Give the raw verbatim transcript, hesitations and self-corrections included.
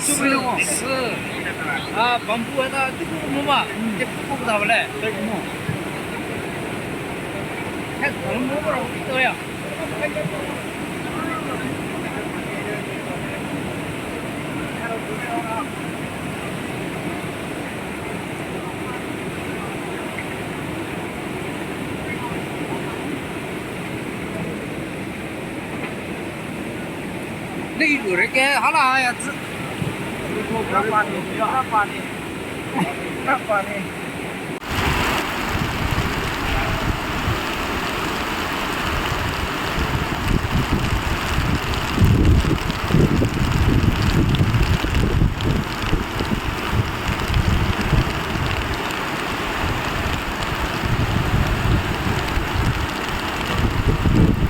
ꯁꯤ, ꯁꯤ, ꯑꯥ, ꯕꯝꯕꯨ ꯍꯥꯏꯅ ꯑꯗꯨꯒꯨꯝꯕ ꯑꯃ, ꯎꯝ꯫ ꯇꯦꯛ ꯄꯣꯛꯄ ꯇꯥꯕꯅꯦ꯫ ꯀꯩꯒꯨꯝꯕ꯫ ꯍꯦꯛ ꯊꯝꯃꯣ, ꯇꯧ ꯌꯥ꯫ ꯅꯪꯒꯤ ꯂꯣꯏꯔꯦ ꯀꯦ, ꯍꯂꯥ ꯌꯥ ꯆ-, ꯈꯔ ꯄꯥꯅꯤ, ꯈꯔ ꯄꯥꯅꯤ, ꯈꯔ ꯄꯥꯅꯤ꯫